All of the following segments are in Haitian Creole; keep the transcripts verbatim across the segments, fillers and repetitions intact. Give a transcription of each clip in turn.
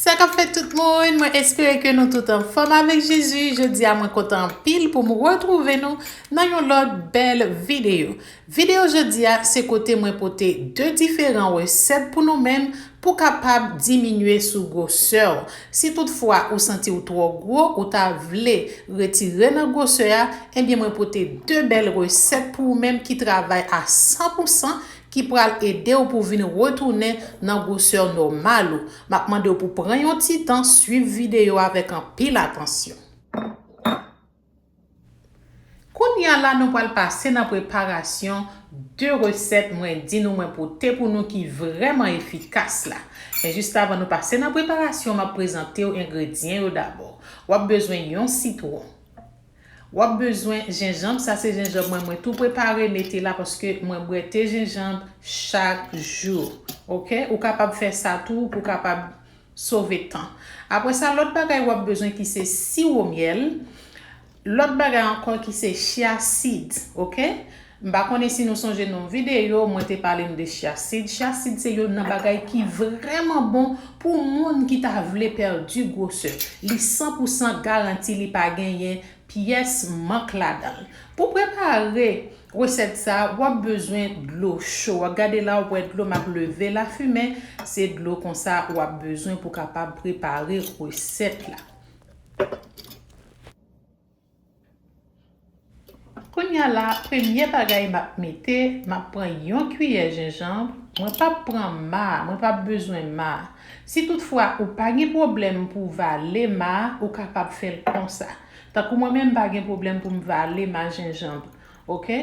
Sa k ap fèt tout moun, mwen espere ke nou tout anfòm avèk Jezi. Jodi a mwen kontan anpil pou m retwouve nou nan yon lòt bèl videyo. Videyo jodi a se kote mwen pote de diferan resèt pou nou menm pou kapab diminye sou gwosè w. Si toutfwa ou santi w twò gwo, ou ta vle retire nan gwosè a, ebyen mwen pote de bèl resèt pou ou menm ki travay a san pou san ki pral ede w pou vin retounen nan gwosè nòmal ou. M ap mande w pou pran yon ti tan swiv videyo avèk anpil atansyon. Kounye a la nou pral pase nan preparasyon de resèt mwen di nou mwen pote pou nou ki vrèman efikas la. Men jis avan nou pase nan preparasyon, m ap prezante w engredyan yo dabò. W ap bezwen yon sitwon. W ap bezwen jenjanm, sa se jenjanm mwen, mwen tou prepare mete la paske mwen bwè te jenjanm chak jou. Oke? Ou kapab fè sa tou pou kapab sove tan. Apre sa, lòt bagay w ap bezwen ki se siwo myèl. Lòt bagay ankò ki se chia seed, oke? M pa konnen si nou sonje nan yon videyo, mwen te pale nou de chia seed. Chia seed se youn nan bagay ki vrèman bon pou moun ki ta vle pèdi gwosè. Li san pou san garanti, li pa genyen pyès mank ladan l. Pou prepare resèt sa, w ap bezwen dlo cho. W ap gade la, w ap wè dlo m ap leve lafimen. Se dlo konsa w ap bezwen pou kapab prepare resèt la. Kounye a la, premye bagay m ap mete, m ap pran yon kiyè jenjanm. Mwen p ap pran ma, mwen p ap bezwen ma. Si toutfwa ou pa gen pwoblèm pou w vale ma, ou kapab fè l konsa. Tankou mwen menm, m pa gen pwoblèm pou m vale ma jenjanm. Oke?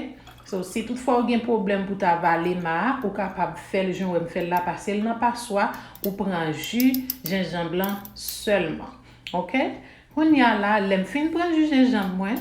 So, si toutfwa ou gen pwoblèm pou ta vale ma a, ou kapab fè l jan w wè m fè l la, pase l nan paswa, ou pran ji jenjanm lan sèlman. Oke? Kounye a la, lè m fin pran ji jenjanm mwen,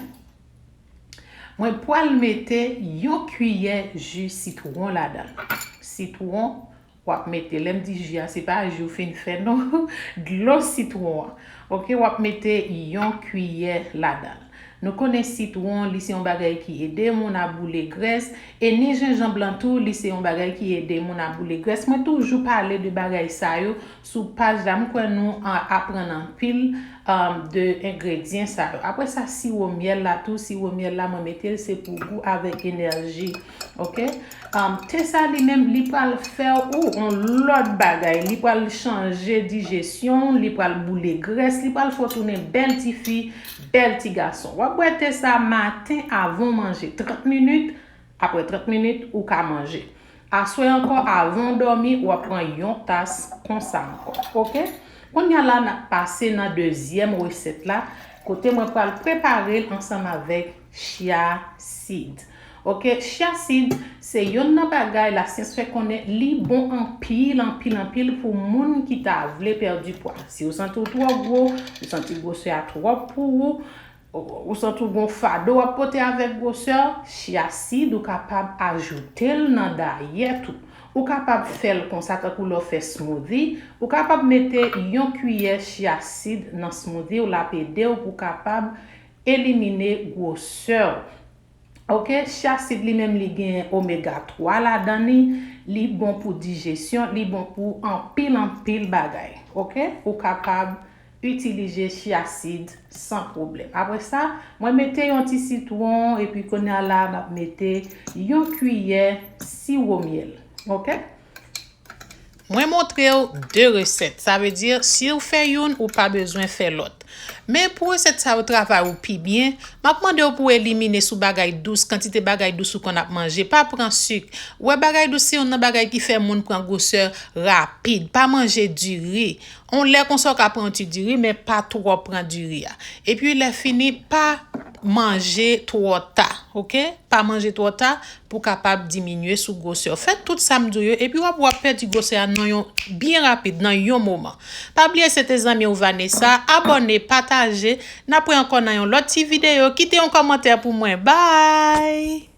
mwen pral mete yon kiyè ji sitwon ladan l. Sitwon, w ap mete, lè m di ji a, se pa ji w fin fè non, dlo sitwon an. Oke, w ap mete yon kiyè ladan l. Nou konnen sitwon, li se yon bagay ki ede moun a boule grès, e ni jenjanm lan tou, li se yon bagay ki ede moun a boule grès. Mwen toujou pale de bagay sa yo sou paj la. M kwè nou a-, aprann anpil, um, de engredyan sa yo. Apre sa, siwo myèl la tou, siwo myèl la, mwen mete l, se pou gou avèk enèji. Oke? Um, te sa li menm, li pral fè ou yon lòt bagay. Li pral chanje dijesyon, li pral boule grès, li pral fè w tounen bèl ti fi, bèl ti gason. W ap bwè te sa maten avan w manje, trant minit, apre trant minit, ou ka manje. Aswè ankò, avan w dòmi, w ap pran yon tas konsa ankò. Oke? Kounye a la, n ap pase nan dezyèm resèt la, kote mwen pral prepare l ansanm avèk chia seed. Oke, chia seed se youn nan bagay lasyans fè konnen li bon anpil, anpil, anpil pou moun ki ta vle pèdi pwa. Si w santi w twò gwo, ou santi gwosè a twòp pou ou, ou, ou santi w gon fado w ap pote avèk gwosè, chia seed ou kapab ajoute l nan dayèt ou. Ou kapab fè l konsa tankou lè w fè smoothie, ou kapab mete yon kiyè chia seed nan smoothie w, l ap ede w pou kapab elimine gwosè w. Oke, chia seed li menm li gen omega twa ladan li, li bon pou dijesyon, li bon pou anpil, anpil bagay. Oke, ou kapab itilize chia seed san pwoblèm. Apre sa, mwen mete yon ti sitwon, epi kounye a la, m ap mete yon kiyè siwo myèl. Oke? Mwen montre w de resèt. Sa vle di, si w fè youn, ou pa bezwen fè lòt. Men pou resèt sa yo travay ou pi byen, m ap mande w pou w elimine sou bagay dous, kantite bagay dous ou konn ap manje. Pa pran sik. Ou wè bagay dous se youn nan bagay ki fè moun pran gwosè rapid. Pa manje diri. On lè konsa w ka pran yon ti diri, men pa twò pran diri a. Epi lè fini, pa manje twò ta, oke? Pa manje twò ta pou kapab diminye sou gwosè w. Fè tout sa m di w yo, epi w ap, w ap pèdi gwosè a nan yon, byen rapid, nan yon moman. Pa bliye se te zanmi w Vanessa, abòne, pataje. N ap wè ankò nan yon lòt ti videyo. Kite yon kòmantè pou mwen. Bye!